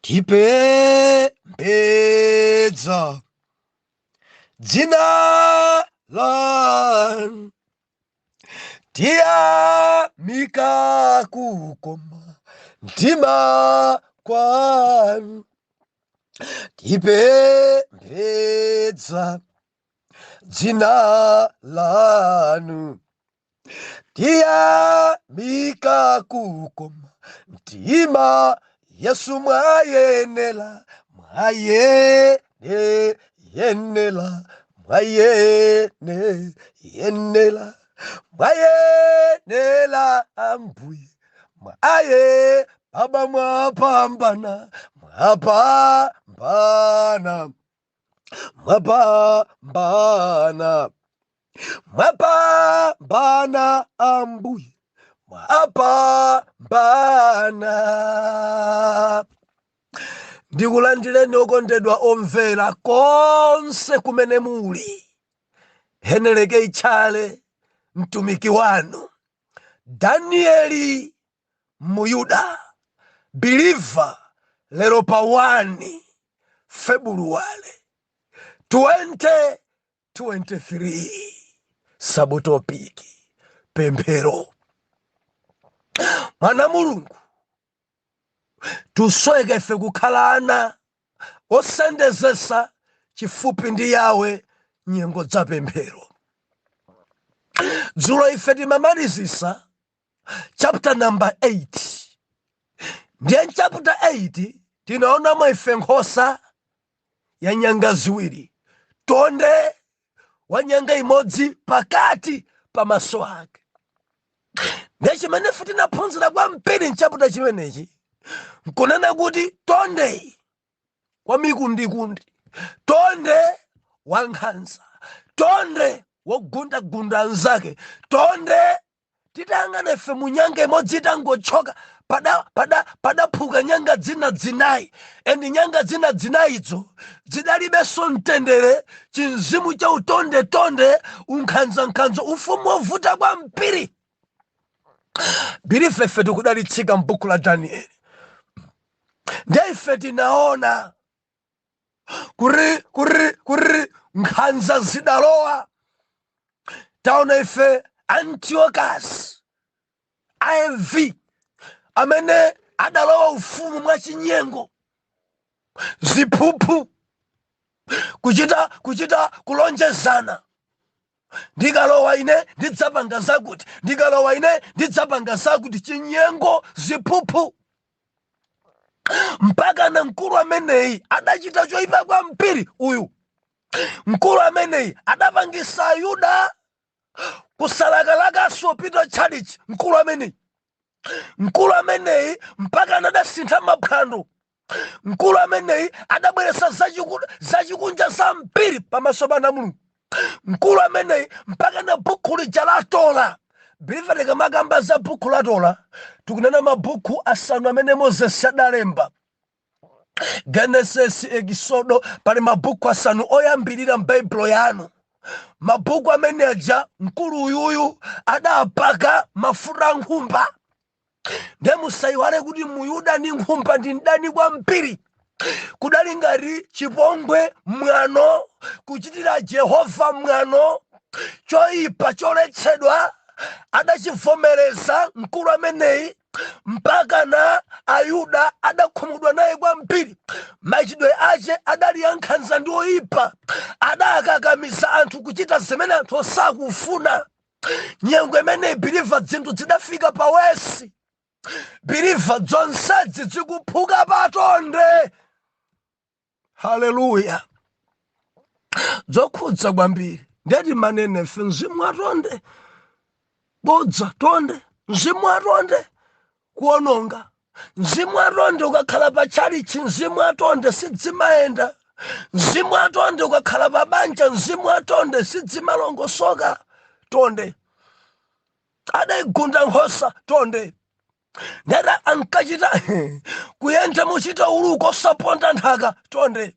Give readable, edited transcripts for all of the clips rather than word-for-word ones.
Tipembedza dzina lanu, tiyamika kukoma mtima kwanu. Tipembedza dzina lanu, tiyamika kukoma mtima. Yesu, mwayenela, mwayenela, mwayenela, mwayenela Ambuye, mwaye Baba, mwapambana, mwapambana, mwapambana, mwapambana Ambuye, mwapambana. Ndikulandireni okondedwa omvera konse kumene muli. Heneleke Itchale, mtumiki wanu Danieli Muyuda believer, lero pa 1 February 2023, subtopic pemphero. Mwana Mulungu, tusweke ife kukhala ana osendezesa chifupi ndi Yawe nyengo za pemphero. Dzulo ife timamalizisa chapter number 8. Ndiye chapter 8 tinaonamo ife nkhosa ya nyanga ziwiri, tonde wa nyanga imodzi pakati pa maso ake. Ndiye chimene ife tinaphunzira kwambiri mchapter chimenechi nkunena kuti tondeyi kwa mikundikundi, tonde wankhanza, tonde wogundagunda anzake, tonde titayang'ana ife mu nyanga imodzi itangochoka padaphuka nyanga zina zinayi, and nyanga zina zinayizo zidalibenso mtendere. Chinzimu cha utondetonde, unkhanzankhanza, ufumu wovuta kwambiri. Believer, ife tikudalitsika m'buku la Danieli. Ndiye ife tinaona kuri kuri kuri nkhanza zidalowa. Taona ife Antiochus IV amene adalowa ufumu mwachinyengo, ziphuphu, kuchita kulonjezana: "Ndikalowa ine ndidzapanga zakuti, ndikalowa ine ndidzapanga zakuti." Chinyengo, ziphuphu, mpaka na mkulu ameneyi adachita choyipa kwambiri. Uyu mkulu ameneyi adapangisa Ayuda kusalakalakaso pita tchalichi. Mkulu ameneyi mpaka anadasintha maphwando. Mkulu ameneyi adabweretsa zachikunja zambiri pamaso pa Mulungu. Mkulu ameneyi mpaka na bukhu lija la Torah. Believer, tikamakamba za bukhu la Torah, tikunena mabukhu asanu amene Moses adalemba: Genesis, Ekisodo. Pali mabukhu asanu oyambirira m'Baibulo yanu. Mabhuku amene aja mkulu uyuyu adapaka mafuta a nkhumba. Ndiye musayiwale kuti Muyuda ndi nkhumba ndi mdani kwambiri. Kudali ngati chipongwe, mwano, kuchitira Jehova mwano, choyipa choletsedwa adachivomereza mkulu ameneyi, mpaka na Ayuda adakhumudwa naye kwambiri. Machitidwe ache adali ankhanza ndi oyipa. Adakakamiza anthu kuchita zimene anthu osakufuna. Nyengo imeneyi, believer, zinthu zidafika pa worse. Believer, zonsezi zikuphuka patonde. Haleluya! Zokhudza kwambiri. Ndeti manenefe mzimu watonde, bodza, tonde, mzimu watonde kuononga, mzimu watonde ukakhala pa tchalichi, mzimu watonde sidzimayenda, mzimu watonde ukakhala pa banja, mzimu watonde sidzimalongosoka. Tonde adayigunda nkhosa. Tonde ndeta ankachita kuyenda muchita uluko osaponda nthaka. Tonde.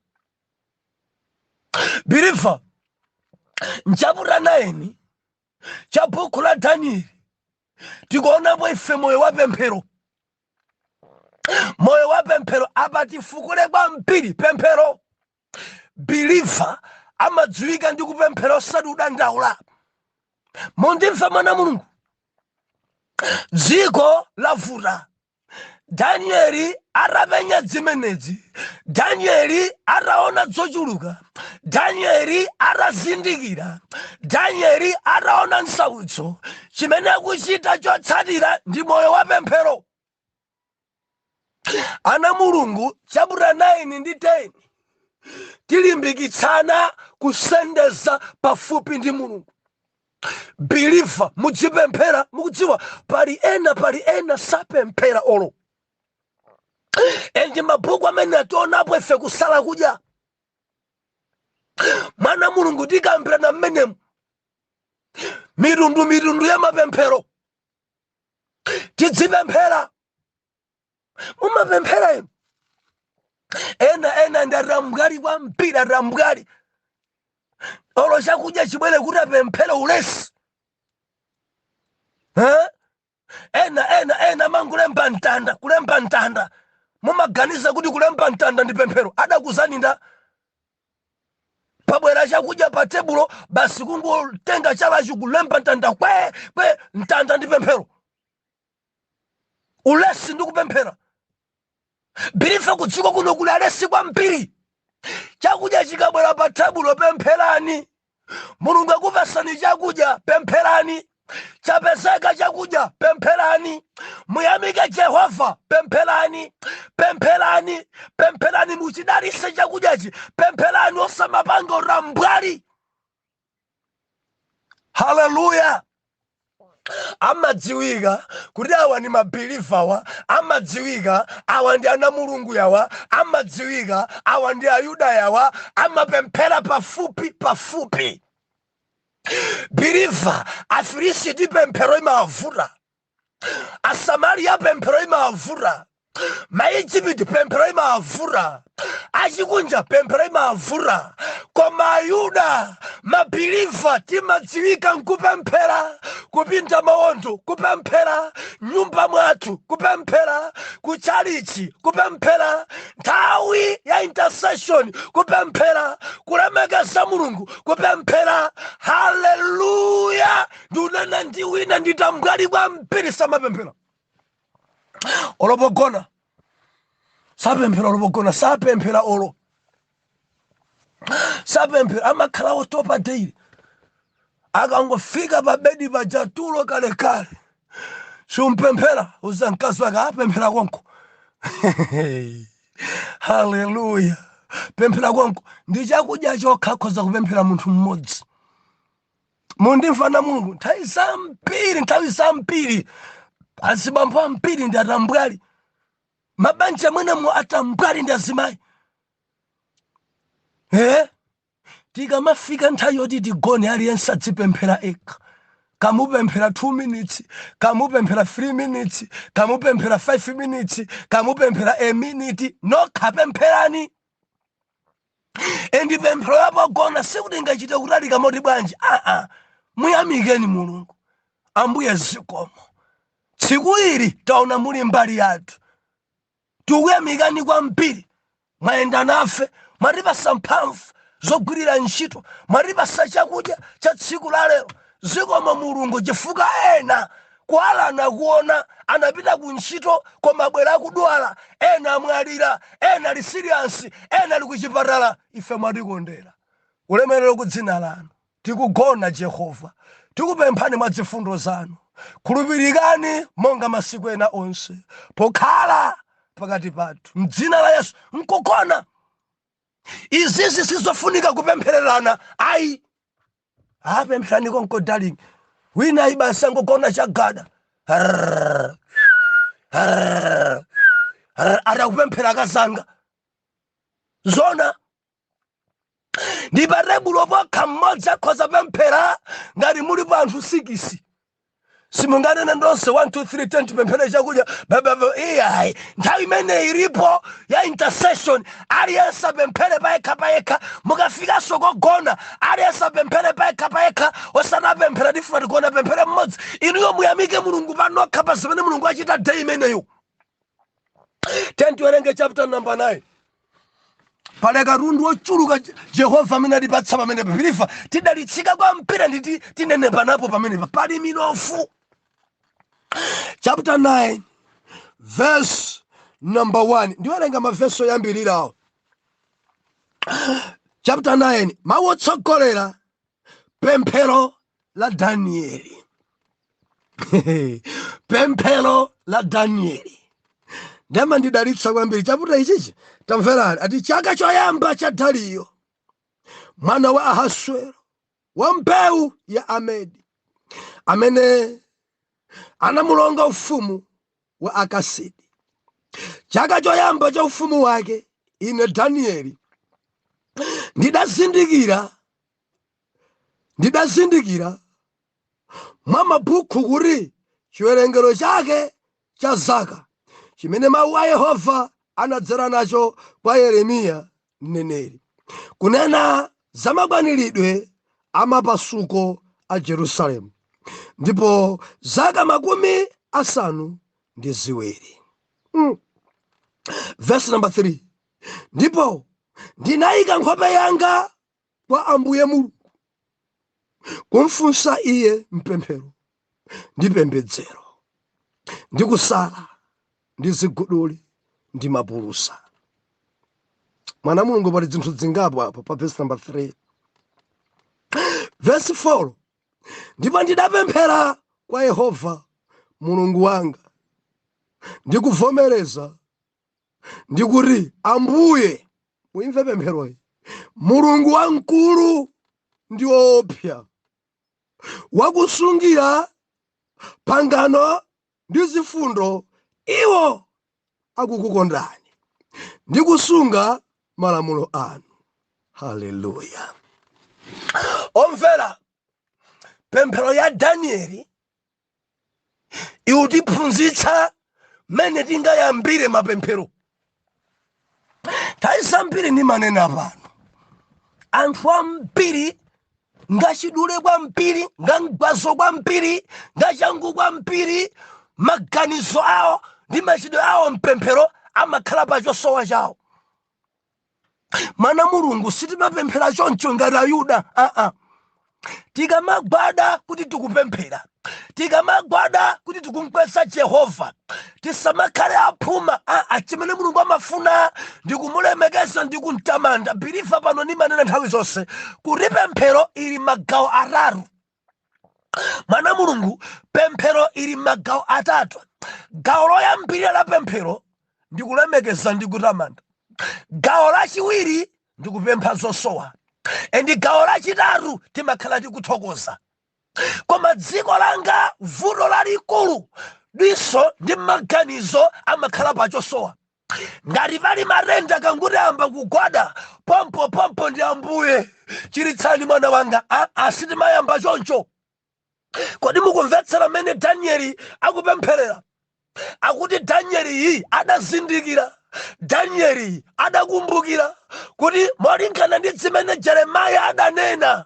Believer, mchapter 9 cha buku la Danieli tikuonapo ife moyo wa pemphero. Moyo wa pemphero, apa tifukule kwambiri pemphero. Believer amadziwika ndi kupemphera, osati kudandaula. Mundimva, mwana Mulungu? Dziko lavuta. Danieli atapenya zimenezi, Danieli ataona zochuluka, Danieli atazindikira, Danieli ataona msautso, chimene akuchita chotsatira ndi moyo wa pemphero. Ana Mulungu, chapter 9 ndi 10 tilimbikitsana kusendeza pafupi ndi Mulungu. Believer, mudzipemphera. Mukudziwa, pali ena sapemphera olo. And mabhuku amene ationapo ife kusala kudya, mwana Mulungu, tikambirana mmenemu mitundu mitundu ya mapemphero. Tidzipemphera. Mumapemphera inu? Ena ndi atambwali kwambiri, atambwali. Olo chakudya chibwere kuti apemphere, ulesi, eh? Ena amangolemba mtanda, kulemba mtanda. Mumaganiza kuti kulemba mtanda ndi pemphero? Adakuzani nda pabwera chakudya pa tebulo, basi kungotenga chalachi kulemba mtanda, kwe kwe, mtanda ndi pemphero? Ulesi ndi kupemphera? Believer, kudziko kuno kuli alesi kwambiri. Chakudya chikabwera pa tebulo, pempherani. Mulungu akupasani chakudya, pempherani. Chapezeka chakudya, pempherani, muyamike Jehova, pempherani, pempherani, pempherani, muchidalise chakudyachi, pempherani, osamapanga utambwali. Haleluya! Amadziwika kuti awa ndi mabeliever awa, amadziwika awa ndi ana Mulungu yawa, amadziwika awa ndi Ayuda yawa, amapemphera pafupi pafupi. Believer, Afilisiti pemphero imavuta, Asamariya pemphero imavuta, Maijipiti pemphero imavuta, achikunja pemphero imavuta, koma Ayuda, mabeliever, timadziwika nkupemphera, kupinda mawondo kupemphera, nyumba mwathu kupemphera, kuchalichi kupemphera, nthawi ya intercession kupemphera, kulemekeza Mulungu kupemphera. Haleluya! Ndiunena ndi wina nditambwali kwambiri, samapemphera olo pogona, sapemphera olo pogona, sapemphera olo, sapemphera. Amakhala otopa daily, akangofika pa bedi paja, tulo kalekale, simpemphera. Uza mkazi wake, apemphera konko. Haleluya! Pemphera konko. Ndi chakudya chokha akhoza kupemphera munthu mmodzi. Mundimva na Mulungu? Nthawi zambiri, nthawi zambiri azibambo ambiri ndi atambwali, mabanja mwenemo atambwali ndi azimayi. Tikamafika nthawi yoti tigone, aliyense adzipemphera ekha. Kamupemphera 2 minutes, kamupemphera 3 minutes, kamupemphera 5 minutes, kamupemphera a minute, nokha pempherani. And pemphero yapogona sikuti ingachite kutalika moti bwanji, aa. Muyamikeni Mulungu. Ambuye, zikomo, tsiku ili taona muli mbali yathu, tikuyamikani kwambiri. Mwayenda nafe, mwatipasa mphamvu zogwirira ntchito, mwatipasa chakudya cha tsiku la lero. Zikomo Mulungu, chifukwa ena kualana kuona anapita ku ntchito koma bwera akudwala, ena amwalira, ena ali serious, ena ali kuchipatala. Ife mwatikondera, ulemerero ku dzina lanu. Tikugona, Jehova, tikupemphani mwa zifundo zanu, khulupirikani monga masiku ena onse pokhala pakati pathu, mdzina la Yesu. Nkugona izizi sizofunika kupemphererana ayi. Apempherani konko, darling. Wina ayi, basi angogona chagada. Arrrr, arrrr, arrrr, atakupemphera akazanga zona. Ndi pa tebulo pokha mmodzi akhoza pemphera. Ngati mulipo anthu 6, simunganene ndonse 1 2 3 10 tipemphere chakudya bababa, iyayi. Nthawi imene ilipo ya intercession, aliyense apemphere payekha payekha. Mukafikanso kogona, aliyense apemphere payekha payekha. Osanapemphera tifuna tigona, pemphere mmodzi. Inuyo muyamike Mulungu panokha pa zimene Mulungu achita day imeneyo. Tiwerenge chapter number 9. Pali katundu wochuluka Jehova amene atipatsa pamenepa. Believer, tidalitsika kwambiri nditi tinenepa napo pamenepa. Pali minofu. Chapter 9 verse number 1. Ndiwerenga mavesi oyambirirawo. Chapter 9, mawu otsogolera, pemphero la Danieli. Pemphero la Danieli ndamandidalitsa kwambiri chapter ichichi. Tamverani, ati chaka choyamba cha Dariyo mwana wa Ahaswero wa mbewu ya Amedi, amene anamulonga ufumu wa Akasidi, chaka choyamba cha ufumu wake, ine Danieli ndidazindikira mwa mabuku kuti chiwerengero chake cha zaka chimene mawu a Yehova anadzera nacho kwa Yeremiya mneneri kunena za makwaniridwe a mapasuko a Jerusalemu, ndipo zaka 70. Verse number 3, ndipo ndinayika nkhope yanga kwa Ambuye Mulungu kumfunsa iye mpemphero ndi pembedzero ndi kusala ndi ziguduli ndi mapulusa. Mwana Mulungu, pali zinthu zingapo apo pa verse number 3. Verse 4, ndipo ndidapemphera kwa Yehova Mulungu wanga ndikuvomereza ndikuti, Ambuye, muimve pempheroyi, Mulungu wamkulu ndi woopsa, wakusungira pangano ndi zifundo iwo akukukondani ndi kusunga malamulo anu. Haleluya! Omvera, pemphero ya Danieli ikutiphunzitsa mmene tingayambire mapemphero. Nthawi zambiri ndimanena pano, anthu ambiri ngachidule kwambiri, ngamgwazo kwambiri, ngachangu kwambiri. Maganizo awo ndi machidwe awo mpemphero amakhala pa chosowa chawo. Mwana Mulungu, sitimapemphera choncho ngati Ayuda, aa. Tikamagwada kuti tikupemphera, tikamagwada kuti tikumkweza Jehova, tisamakhale aphuma, aa. Chimene Mulungu amafuna ndi kumulemekeza ndi kumtamanda. Believer, pano ndimanena nthawi zonse kuti pemphero ili magawo atatu. Mwana Mulungu, pemphero ili magawo atatu. Gawo loyambirira la pemphero ndi kulemekeza ndi kutamanda. Gawo lachiwiri ndi kupempha zosowa. And gawo lachitatu timakhala tikuthokoza. Koma dziko langa, vuto lalikulu, diso ndi maganizo amakhala pachosowa. Ngati pali matenda, kanguti amba kugwada, pompo pompo ndi "Ambuye, chiritsani mwana wanga." Asitimayamba choncho. Kodi mukumvetsera mmene Danieli akupempherera? Akuti Danieli iyi adazindikira, Danieli adakumbukira kuti molingana ndi zimene Jeremiya adanena,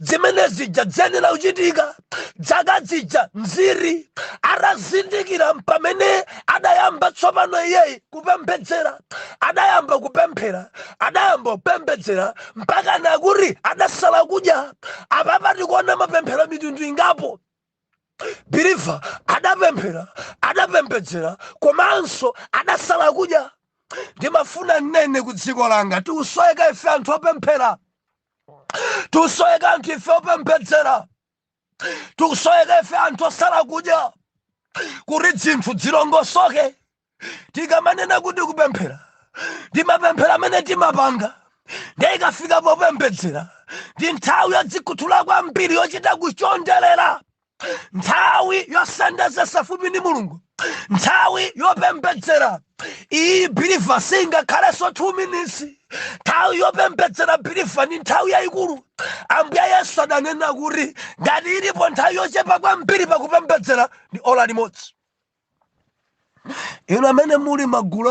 zimene zija ziyenera kuchitika zaka zija nziri. Atazindikira, pamene adayamba tsopano iyeyi kupembedzera, adayamba kupemphera, adayamba kupembedzera mpaka nakuti adasala kudya. Apapa tikuona mapemphero mitundu ingapo. Believer, adapemphera, adapembedzera, komanso adasala kudya. Ndimafuna nnene ku dziko langa, tiusoweka ife anthu opemphera, tiusoweka anthu ife opembedzera, tiusoweka ife anthu osala kudya kuti zinthu zilongosoke. Tikamanena kuti kupemphera, ndi mapemphero amene timapanga, ndiye ikafika popembedzera ndi nthawi yodzikhuthula kwambiri, yochita kuchonderera, nthawi yosendezesa fupi ndi Mulungu. Nthawi yopembedzera iyi, believer, singakhalenso 2 minutes. Nthawi yopembedzera, believer, ndi nthawi yayikulu. Ambuye Yesu adanena kuti ngati ilipo nthawi yochepa kwambiri pakupembedzera ndi ola limodzi. Inu amene muli magulu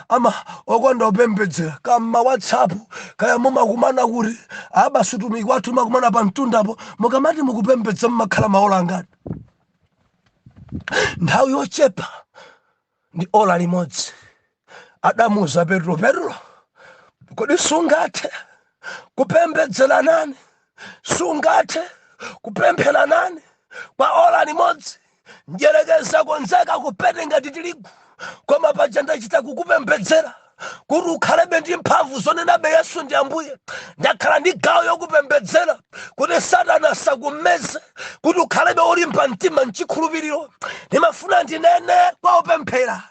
ama okonda opembedzera kama WhatsApp, kaya mumakumana kuti abasi, utumiki wathu makumana pa mtundapo, mukamati mukupembedza mmakhala maola angati? Nthawi yochepa ndi ola limodzi. Adamuuza Petro, Petro, kodi sungathe kupembedzera nane? Sungathe kupemphera nane kwa ola limodzi? Mdyerekezi akonzeka kupete ngati tirigu, koma paja ndachita kukupembedzera kuti ukhalebe ndi mphamvu zonenabe Yesu ndi Ambuye. Ndakhala ndi gawo yokupembedzera kuti Satana asakumeze, kuti ukhalebe olimba mtima mchikhulupiriro. Ndimafuna ndinene kwa opemphera,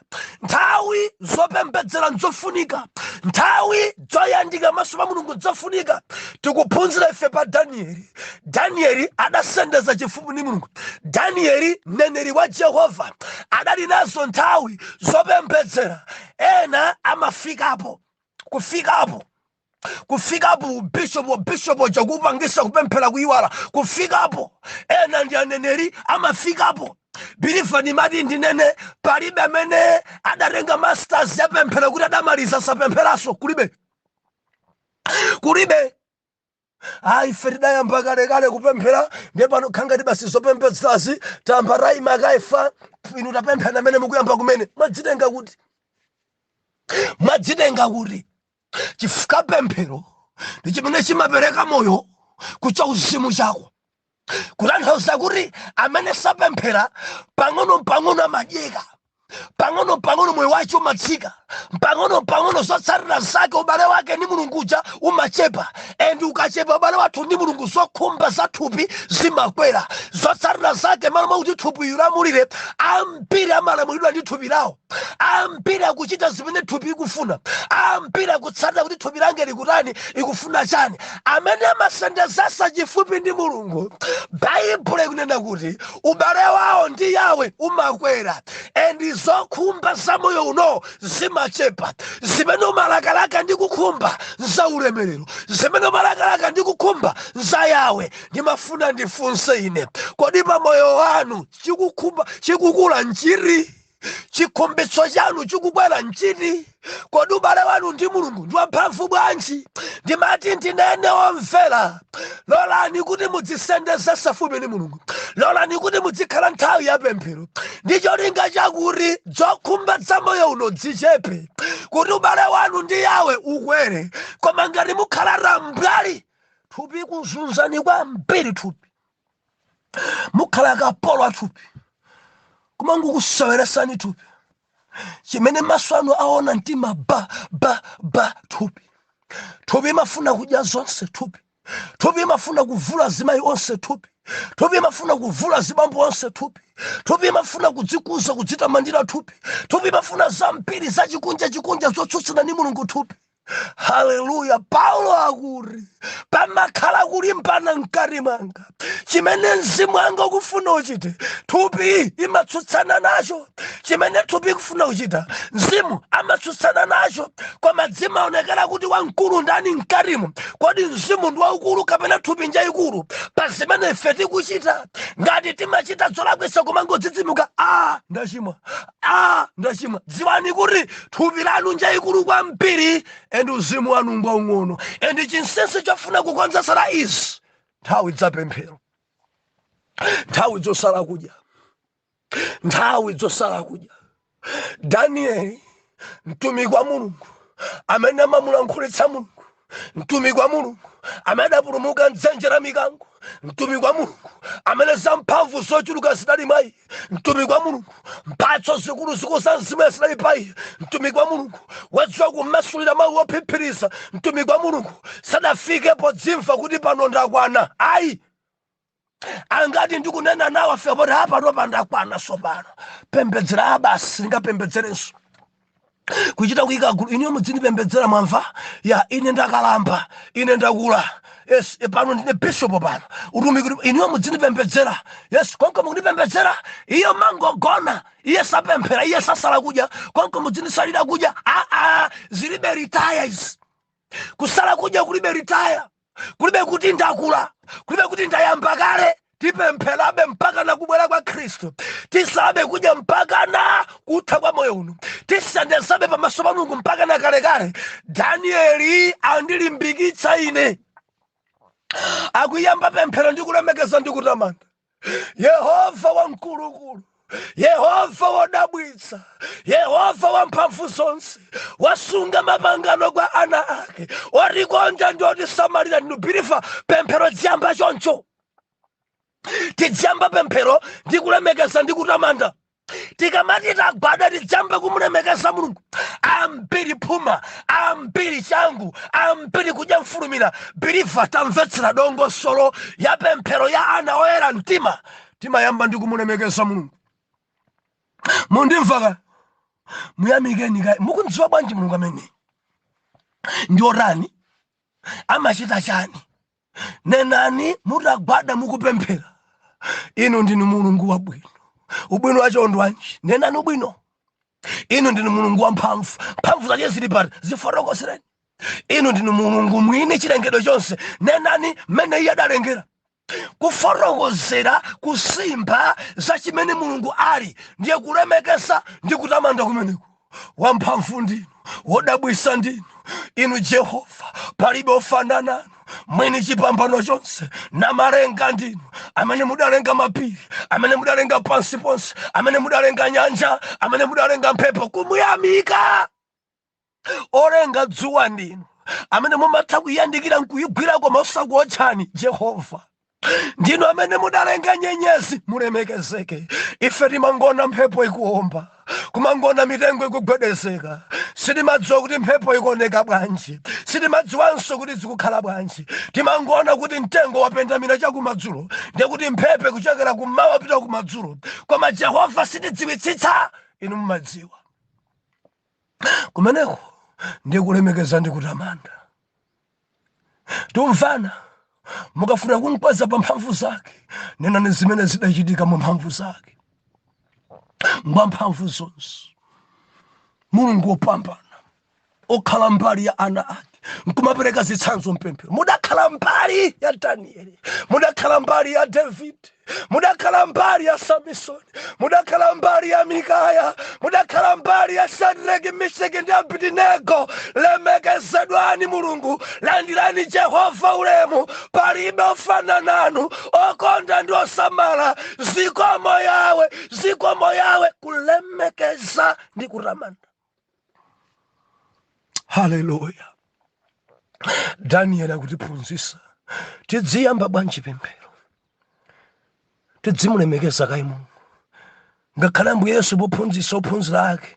nthawi zopembedzera nzofunika, nthawi zoyandika maso pa Mulungu nzofunika. Tikuphunzira ife pa Danieli. Danieli adasendeza chifupi ndi Mulungu. Danieli, mneneri wa Jehova, adali nazo nthawi zopembedzera. Ena amafikapo kufikapo kufikapo ubishopu, ubishopu chakupangisa kupemphera kuyiwala kufikapo. Ena ndi aneneri, amafikapo. Believer, ndimati ndinene, palibe amene adatenga masters yapemphera kuti adamaliza sapempheranso. Kulibe, kulibe. Ayi, ife tidayamba kalekale kupemphera, ndiye pano khangati basi zopembedzazi tamba tayima kaifa. Inu tapemphera amene mukuyamba kumene, mwadzitenga kuti? Mwadzitenga kuti? Chifukwa pemphero ndi chimene chimapereka moyo kuchauzimu chako, kutanthauza kuti amene sapemphera pang'ono pang'ono amadyeka, pang'ono pang'ono moyo wace umatsika, pang'ono pang'ono zotsatira zake ubale wake ndi Mulungu uja umachepa. And ukachepa ubale wathu ndi Mulungu, zokhumba za thupi zimakwera. Zotsatira zake, malo mwakuti thupi ilamulire, ambiri amalamulidwa ndi thupi lawo. Ambiri akuchita zimene thupi ikufuna. Ambiri akutsatira kuti thupi lange likutani, ikufuna chani. Amene amasendezesa chifupi ndi Mulungu, Baibulo ikunena kuti ubale wawo ndi Yawe umakwera and zokhumba za moyo uno zimachepa. Zimene umalakalaka ndi kukhumba za ulemerero, zimene umalakalaka ndi kukhumba za Yawe. Ndimafuna ndifunse ine, kodi pa moyo wanu chikukhumba chikukula nchiri? Chikhumbitso chanu chikukwera nchiti? Kodi ubale wanu ndi Mulungu ndi wamphamvu bwanji? Ndimati ndinene, omvera, lolani kuti mudzisendezese fupi ndi Mulungu. Lolani kuti muzikhala nthawi ya pemphero ndi cholinga chakuti zokhumba za moyo uno zichepe, kuti ubale wanu ndi Yawe ukwere. Koma ngati mukhala rambwali, thupi kuzunzani kwambiri, thupi mukhala kapolo athupi, kumangokuseweresani thupi. Chimene maso anu aona, mtima ba ba ba. Thupi, thupi imafuna kudya zonse. Thupi, thupi imafuna kuvula zimayi onse. Thupi, thupi imafuna kuvula zibambo onse. Thupi, thupi imafuna kudzikuza, kudzitamandira. Thupi, thupi imafuna zambiri zachikunja chikunja zotsutsana ndi Mulungu. Thupi, haleluya! Paulo akuti pamakhala kulimbana mkati mwanga. Chimene mzimu wanga ukufuna uchite, thupi imatsutsana nacho. Chimene thupi ikufuna kuchita, mzimu amatsutsana nacho. Koma zimaonekera kuti wamkulu ndani mkatimo? Kodi mzimu ndi waukulu kapena thupi njayikulu pa zimene ife tikuchita? Ngati timachita zolakwisa kumangodzidzimuka, "A, ndachimwa, a, ndachimwa," dziwani kuti thupi lanu njayikulu kwambiri and uzimu wanu ngwaung'ono. And chinsinsi chofuna kukonzesera izi, nthawi dzapemphero, nthawi dzosala kudya, nthawi dzosala kudya. Danieli, mtumiki wa Mulungu amene amamulankhulitsa Mulungu, mtumiki wa Mulungu amene adapulumuka mdzenje la mikango, mtumiki wa Mulungu amene zamphamvu zochuluka zidali mwa iye, mtumiki wa Mulungu mphatso zikuluzikulu za mzimu zidali pa iye, mtumiki wa Mulungu wadziwa kumasulira mawu ophiphirisa, mtumiki wa Mulungu sadafike podzimva kuti pano ndakwana, ayi. Angati ndikunena nawo afika poti apano pandakwana, sopano pembedzera basi, ndingapembedzerenso kuchita kuyika gulu, "Iniyo mudzindipembedzera, mwamva ya? Ine ndakalamba, ine ndakula, yes, pano ndine bishop, pano utumiki iniyo mudzindipembedzera, yes, konko mukundipembedzera." Iyo mangogona, iye sapemphera, iye sasala kudya, "Konko mudzindisalira kudya." Aa, zilibe retire izi. Kusala kudya kulibe retire, kulibe kuti ndakula, kulibe kuti ndayamba kale. Tipempherabe mpaka na kubwera kwa Khristu, tisabe kudya mpaka na kutha kwa moyo uno, tisendezabe pamaso pa Mulungu mpaka na kalekale. Danieli andilimbikitsa ine, akuyamba pemphero ndi kulemekeza ndi kutamanda Yehova Wamkulukulu. Yehova wodabwitsa, Yehova wamphamvu zonse, wasunga mapangano kwa ana ake, otikonda ndi otisamalira ndinu. Believer, pemphero dziyamba choncho. Tidziyamba pemphero ndi kulemekeza ndi kutamanda. Tikamati tagwada, tidziyambe kumulemekeza Mulungu. Ambiri phuma, ambiri changu, ambiri kudya mfulumira. Believer, tamvetsera dongosolo ya pemphero ya ana oyera mtima. Timayamba ndi kumulemekeza Mulungu. Mundimva? Muyamikeni kaye. Mukundziwa bwanji Mulungu amene ndi otani, amachita chani? Nenani mutagwada mukupemphera: "Inu ndinu Mulungu wabwino." Ubwino wacho ndwanji? Nenani ubwino. "Inu ndinu Mulungu wamphamvu." Mphamvu zake zili pati? Zifotokozereni. "Inu ndinu Mulungu mwini chilengedwe chonse." Nenani mmene iye adalengera. Kufotokozera, kusimba za chimene Mulungu ali, ndiye kulemekeza ndi kutamanda kumeneko. "Wamphamvu ndinu, wodabwisa ndinu inu Jehova, palibe ofanana nanu, mwini chipambano chonse. Namalenga ndinu, amene mudalenga mapiri, amene mudalenga pansi ponse, amene mudalenga nyanja, amene mudalenga mphepo." Kumuyamika. "Olenga dzuwa ndinu, amene mumatha kuyandikira nkuyigwira koma osakuotchani. Jehova, ndinu amene mudalenga nyenyezi, mulemekezeke. Ife timangona mphepo ikuomba, kumangona mitengo ikugwedezeka. Sitimadziwa kuti mphepo ikuoneka bwanji, sitimadziwanso kuti zikukhala bwanji. Timangoona kuti mtengo wapendamira chakumadzulo, ndiye kuti mphepo ikuchokera kummawa pita kumadzulo. Koma Jehova, sitidziwitsitsa, inu mumadziwa." Kumeneko ndiye kulemekeza ndi kutamanda. Tumvana? Mukafuna kumkweza pa mphamvu zake, nenani zimene zidachitika mu mphamvu zake. Ngwa mphamvu zonse, Mulungu wopambana, okhala mbali ya ana ake, nkumapereka zitsanzo mpemphero. "Mudakhala mbali ya Danieli, mudakhala mbali ya David, mudakhala mbali ya Samisoni, mudakhala mbali ya Mikaya, mudakhala mbali ya Shadraki, Meshaki ndi Abedenego. Lemekezedwani Mulungu, landirani Jehova ulemu, palibe ofana nanu, okonda ndi osamala. Zikomo Yawe, zikomo Yawe." Kulemekeza ndi kutamanda. Haleluya! Daniel akutiphunzitsa tidziyamba bwanji pemphero. Tidzimulemekeza kayi Mulungu. Ngakhale Ambuye Yesu pophunzitsa ophunzira ake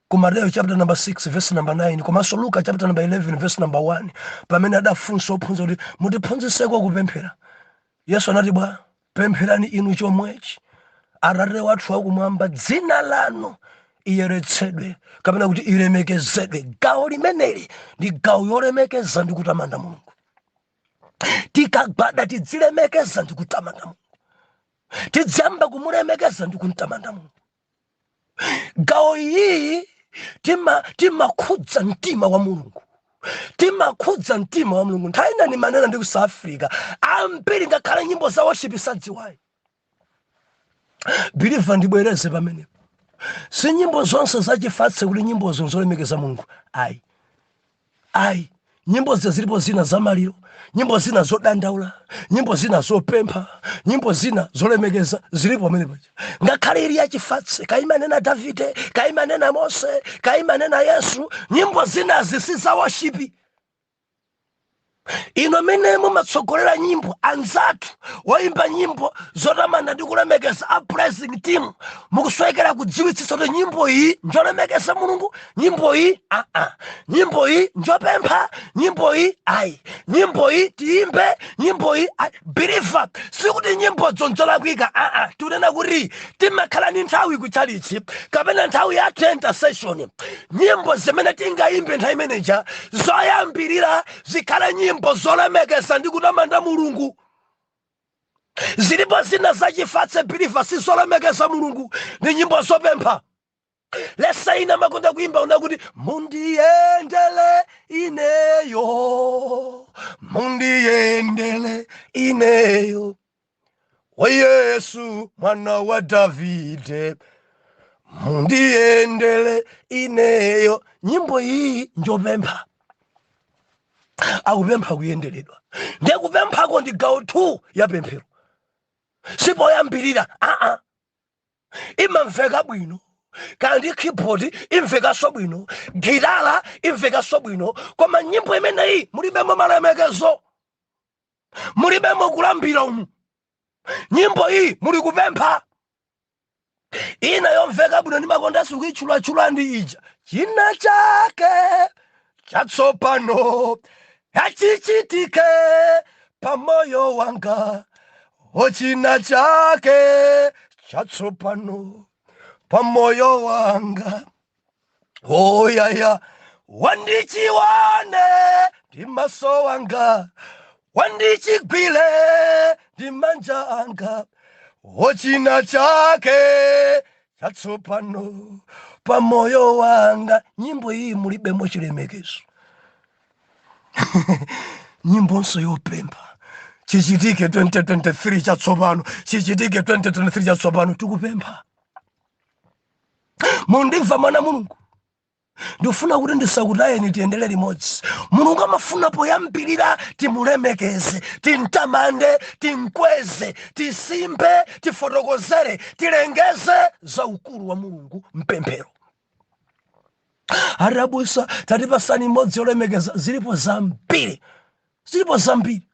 ku Mateyo chapter number 6 verse number 9, komanso Luka chapter number 11 verse number 1, pamene adafunsa ophunzira kuti, "Mutiphunzitseko kupemphera," Yesu anati, "Bwa pempherani inu chomwechi: Atate wathu wakumwamba, dzina lanu iyeretsedwe," kapena kuti ilemekezedwe. Gawo limeneli ndi gawo yolemekeza ndi kutamanda Mulungu. Tikagwada, tidzilemekeza ndi kutamanda Mulungu. Tidziyamba kumulemekeza ndi kumtamanda Mulungu. Gawo iyi timakhudza mtima wa Mulungu, timakhudza mtima wa Mulungu. Nthawi ina ndimanena ndi ku South Africa, ambiri ngakhale nyimbo za worship sadziwayi. Believer, ndibwereze pamenepo: si nyimbo zonse zachifatse kuti nyimbozo nzolemekeza Mulungu, ayi, ayi. Nyimbo zija zilipo zina zamaliro, nyimbo zina zodandaula, nyimbo zina zopempha, nyimbo zina zolemekeza zilipo pamene paja. Ngakhale ili yachifatse, kaimanena Davide, kaimanena Mose, kaimanena Yesu, nyimbo zinazi si za worship. Ino amene mumatsogolera nyimbo, anzathu woimba nyimbo zotamanda ndi kulemekeza, a praising team, mukuswekera kudziwitsitsa kuti nyimbo iyi njolemekeza Mulungu, nyimbo iyi aa, nyimbo iyi njopempha, nyimbo iyi ayi, nyimbo iyi tiyimbe, nyimbo iyi ayi. Believer, sikuti nyimbodzo nzolakwika, aa. Tikunena kuti timakhala ndi nthawi kuchalichi kapena nthawi ya intercession. Nyimbo zimene tingayimbe nthawi imeneja, zoyambirira zikhale nyimbo zolemekeza ndi kutamanda Mulungu. Zilipo zina zachifatse, believer, sizolemekeza Mulungu, ndi nyimbo zopempha. Lesa ina makonda kuimba una kuti, "Mundiyendele ineyo, mundiyendele ineyo, wa Yesu mwana wa Davide, mundiyendele ineyo." Nyimbo iyi njopempha, akupempha kuyenderedwa. Ndiye kupemphako ndi gawo 2 ya pemphero, sipoyambirira, aa. Imamveka bwino, kaya ndi keyboard imvekanso bwino, gitala imvekanso bwino, koma nyimbo imeneyi mulibemo malemekezo, mulibemo kulambira umu. Nyimbo iyi muli kupempha. Ina yomveka bwino ndimakondanso kuitchulatchula ndi ija, "China chake chatsopano yachichitike pamoyo wanga, o china chake chatsopano pamoyo wanga, oyaya wandichiwane ndi maso wanga, wandichigwile ndi manja anga, o china chake chatsopano pamoyo wanga." Nyimbo iyi mulibemo chilemekezo, nyimbonso yopempha chichitike 2023 chatsopano, chichitike 2023 chatsopano, tikupempha. Mundimva, mwana Mulungu? Ndifuna kuti ndisakutayeni, tiyendere limodzi. Mulungu amafuna poyambirira timulemekeze, timtamande, timkweze, tisimbe, tifotokozere, tilengeze za ukulu wa Mulungu mpemphero. "Arabusa, tatipasani imodzi yolemekeza." Zilipo zambiri, zilipo zambiri.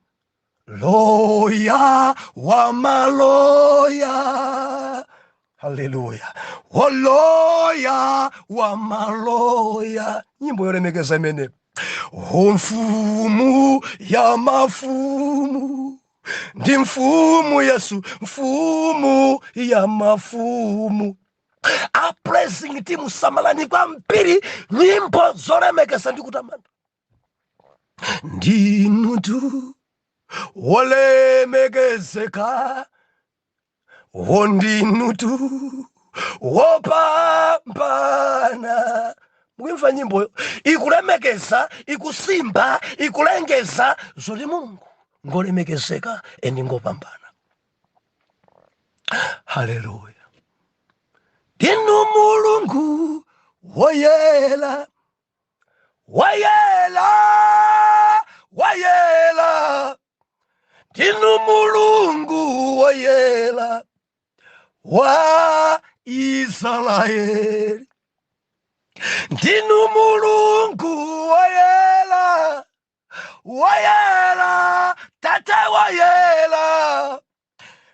Loya wa maloya, haleluya, woloya wa maloya, nyimbo yolemekeza imene. Mfumu ya mafumu, ndi mfumu Yesu, mfumu ya mafumu. A praising team, samalani kwambiri nyimbo zolemekeza ndi kutamanda. Ndinutu wolemekezeka, wondinutu wopambana. Mukuimva nyimboyo? Ikulemekeza, ikusimba, ikulengeza zoti Mulungu ngolemekezeka and ngopambana. Haleluya! Ndinu Mulungu woyela, wayela, wayela, ndinu Mulungu woyela wa Israeli, ndinu Mulungu woyela, woyela, Tate woyela,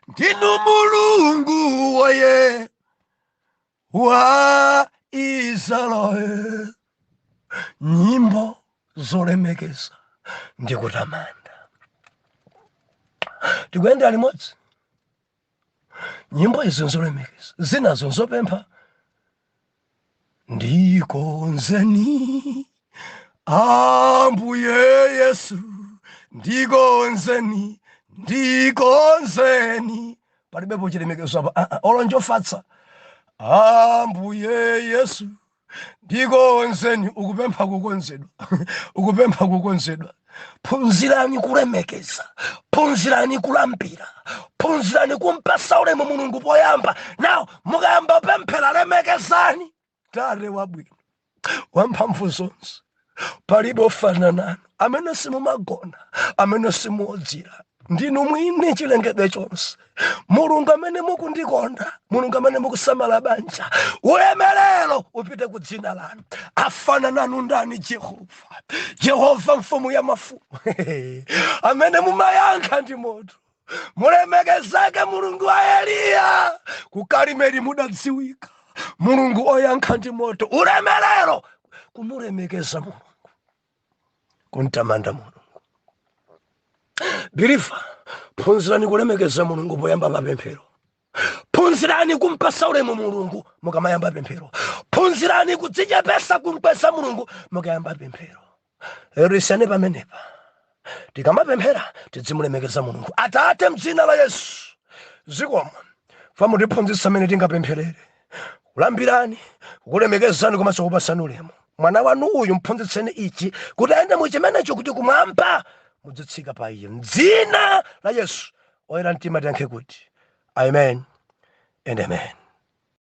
ndinu Mulungu woyela wa Israeli. Nyimbo zolemekeza ndi kutamanda. Tikuyendera limodzi. Nyimbo izi nzolemekeza, zinazo nzopempha. Ndikonzeni Ambuye Yesu, ndikonzeni, ndikonzeni. Palibepo chilemekezo apa. Ah, ah, olo njofatsa. Ambuye Yesu, ndikonzeni, ukupempha kukonzedwa, ukupempha kukonzedwa. Phunzirani kulemekeza, phunzirani kulambira, phunzirani kumpasa ulemu Mulungu poyamba. Now mukayamba pemphera, lemekezani Tate wabwino wamphamvu zonse, palibe ofanana nanu, amene simumagona, amene simuodzera, ndinu mwini chilengedwe chonse, Mulungu amene mukundikonda, Mulungu amene mukusamala banja, ulemerero upite ku dzina lanu. Afana nanu ndani, Jehova? Jehova, mfumu ya mafumu, amene mumayankha ndi moto, mulemekezeke. Mulungu wa Eliya, ku Karimeli mudadziwika, Mulungu oyankha ndi moto, ulemerero. Kumulemekeza Mulungu, kumtamanda Mulungu. Believer, phunzirani kulemekeza Mulungu poyamba papemphero. Phunzirani kumpasa ulemu Mulungu mukamayamba pemphero. Phunzirani kudzichepesa, kumkweza Mulungu mukayamba pemphero. Lero isiyane pamenepa. Tikamapemphera tidzimulemekeza Mulungu. Atate, mdzina la Yesu, zikomo famutiphunzitsa amene tingapempherere, kulambirani, kukulemekezani komanso kupasani ulemu. Mwana wanu uyu mphunzitseni ichi kuti ayende mu chimenecho, kuti kumwamba mudzitsika pa iye. Mdzina la Yesu, oyera mtima tiyankhe kuti amen and amen.